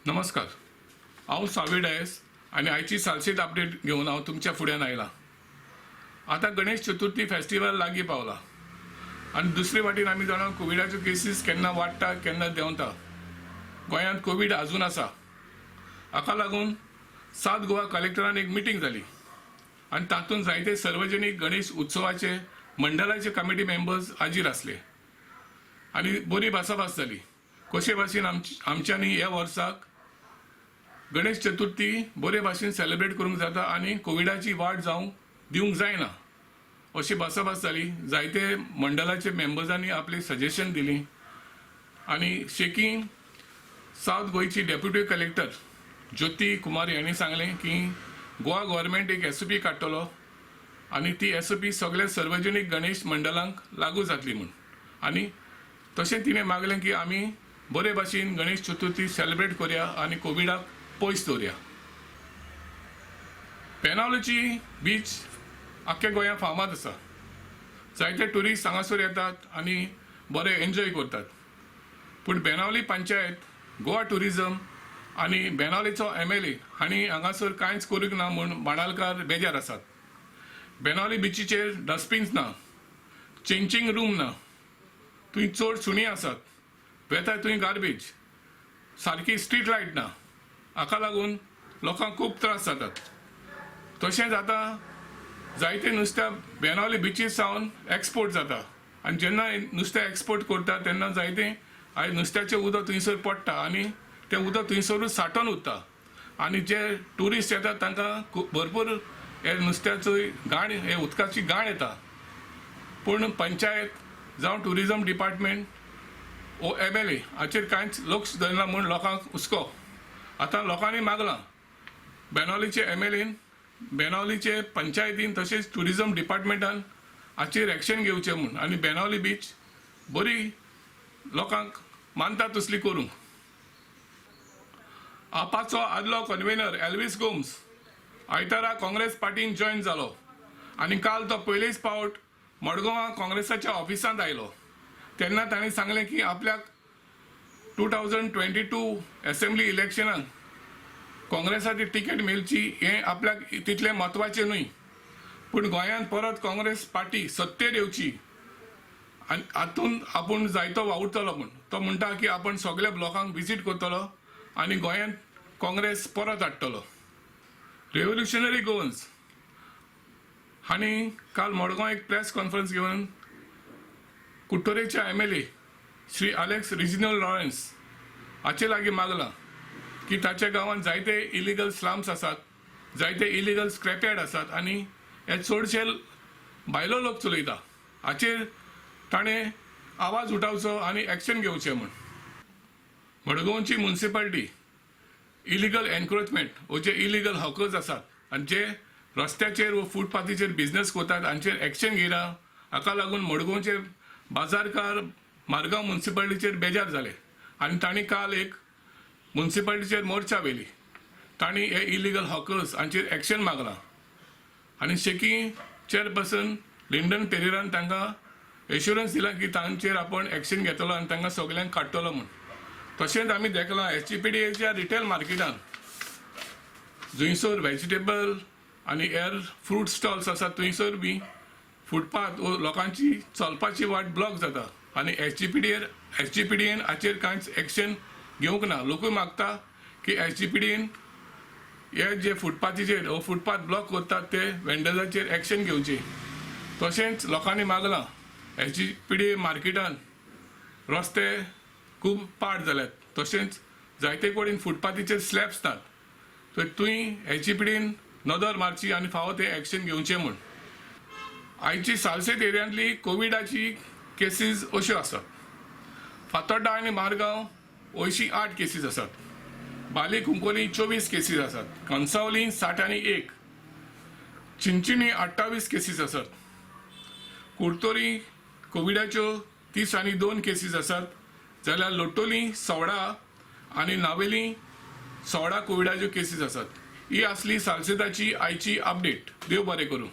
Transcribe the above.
नमस्कार, हांव सावी डायस आनी आयची सालसेत अपडेट घेवन हांव तुमच्या फुड्यान आयलां. आतां गणेश चतुर्थी फेस्टिवल लागीं पावला आनी दुसरे वाटेन आमी जाणा, कोविडाच्यो केसीस केन्ना वाडटा, केन्ना देंवता. गोंयांत कोवीड अजून आसा. हाका लागून साउथ गोवा कलेक्टरान एक मिटींग जाली आनी तातूंत जायते सार्वजनीक गणेश उत्सवाचे मंडळाचे कमिटी मेंबर्स हाजीर आसले आनी बरी भासाभास जाली, कशे भाशेन आमच्यांनी ह्या वर्साक गणेश चतुर्थी बरे भाशेन सेलिब्रेट करूंक जाता आनी कोविडाची वाड जावंक दिवंक जायना, अशी भासाभास जाली. जायते मंडळाचे मेंबर्सांनी आपली सजेशन दिली आनी शेकी साउथ गोंयची डेप्युटी कलेक्टर ज्योती कुमारी हांणी सांगलें की गोवा गव्हर्मेंट एक एसओपी काडटलो आनी ती एसओपी सगल्या सार्वजनीक गणेश मंडळांक लागू जातली म्हूण. आनी तशें तिणें मागलें की आमी बरे भाशेन गणेश चतुर्थी सेलिब्रेट करुया आनी कोविडाक पयस दवरुया. बेनावलीची बीच आख्ख्या गोंयांत फामाद आसा. जायते ट्युरिस्ट हांगासर येतात आनी बरे एन्जॉय करतात. पूण बेनावली पंचायत, गोवा ट्युरिजम आनी बेनावलीचो एमएलए हांणी हांगासर कांयच करूंक ना म्हूण बाणालकार बेजार आसात. बेनावली बिचीचेर डस्टबीन्स ना, चेंजींग रूम ना, थंय चड सुणीं आसात, वेता थंय गार्बेज, सारकी स्ट्रीट लायट ना. हाका लागून लोकांक खूब त्रास जातात. तशेंच आतां जायते नुस्त्या बेनावली बिचीस सावन एक्सपोर्ट जाता आनी जेन्ना नुस्तें एक्सपोर्ट करता तेन्ना जायते आयज नुस्त्याचें उदक थंयसर पडटा आनी तें उदक थंयसरूच सांठोन उरता आनी जे ट्युरिस्ट येतात तांकां भरपूर हे नुस्त्याचो घाण, हे उदकाची घाण येता. पूण पंचायत जावं ट्युरिजम डिपार्टमेंट ओ एमएलए हाचेर कांयच लक्ष दवरना म्हूण लोकांक हुस्को. आतां लोकांनी मागलां, बेनावलीचे एमएलएन, बेनावलीचे पंचायतीन तशेंच ट्युरिजम डिपार्टमेंटान हाचेर एक्शन घेवचें म्हूण आनी बेनावली बीच बरी लोकांक मानता तसली करूंक. आपाचो आदलो कन्वेनर एल्वीस गोम्स आयतारा काँग्रेस पार्टीन जॉयन जालो आनी काल तो पयलेच फावट मडगांवां काँग्रेसाच्या ऑफिसांत आयलो तेन्ना ताणें सांगलें की आपल्याक 2022 एसेंब्ली इलेक्शनाक काँग्रेसाची तिकेट मेळची हें आपल्याक तितलें म्हत्वाचें न्हय, पूण गोंयांत परत काँग्रेस पार्टी सत्तेर येवची आनी हातूंत आपूण जायतो वावुरतलो म्हूण. तो म्हणटा की आपण सगल्या ब्लॉकांक विजीट करतलो आनी गोंयांत काँग्रेस परत हाडटलो. रेव्होल्युशनरी गोवन्स हांणी काल मडगांव एक प्रेस कॉन्फरन्स घेवन कुडटरेच्या MLA Shri Alex Reginald Lawrence हाचे लागीं मागलां की ताच्या गांवांत जायते इलिगल स्लम्स आसात, जायते इलिगल स्क्रॅपयार्ड आसात आनी हे चडशे भायलो लोक चलयता. हाचेर ताणें आवाज उठावचो आनी एक्शन घेवचें म्हूण. मडगांवची मुन्सिपाल्टी इलिगल एनक्रोचमेंट वो जे इलिगल हॉकर्स आसात आनी जे रस्त्याचेर वो फुटपाथीचेर बिझनेस करतात हांचेर एक्शन घेयना. हाका लागून मडगांवचे बाजारकार मारगांव मुन्सिपाल्टीचेर बेजार जाले आनी तांणी काल एक मुन्सिपाल्टीचेर मोर्चा व्हेली. तांणी हे इलिगल हॉकर्स हांचेर एक्शन मागलां आनी शेकी चेअरपर्सन लिंडन पेरेरान तांकां एश्युरन्स दिला की तांचेर आपण एक्शन घेतलो आनी तांकां सगल्यांक काडटलो म्हूण. तशेंच आमी देखलां, एसजीपीडीएच्या रिटेल मार्केटान जंयसर व्हेजिटेबल आनी हेर फ्रूट स्टॉल्स आसात, थंयसर बी फुटपाथ वो लोकांची चलपाची वाट ब्लॉक जाता आनी एसजीपीडीएन हाचेर कांयच एक्शन घेवंक ना. लोकूय मागता की एसजीपीडीएन हे जे फुटपाथीचेर हो फुटपाथ ब्लॉक करतात ते वेंडर्साचेर एक्शन घेवची. तशेंच लोकांनी मागलां, एसजीपीडी मार्केटान रस्ते खूब पाड जाल्यात, तशेंच जायते कडेन फुटपाथीचेर स्लॅब्स नात, तर थंय एसजीपीडीन नदर मारची आनी फावो ते एक्शन घेवचें म्हूण. आयची सालसेत एरियांतली कोविडाची केसीस अश्यो आसात. फातोड्डा आनी मारगांव 8 केसीस आसात, बाली कुंकोली 24 केसीस आसात, कंसावली 61, चिंचिणी 28 केसीस आसात, कुडतोरी कोविडाच्यो 32 केसीस आसात, जाल्यार लोटोली 16 आनी नावेली 16 कोविडाच्यो केसीस आसात. ही आसली सालसेताची आयची अपडेट. देव बरें करूं.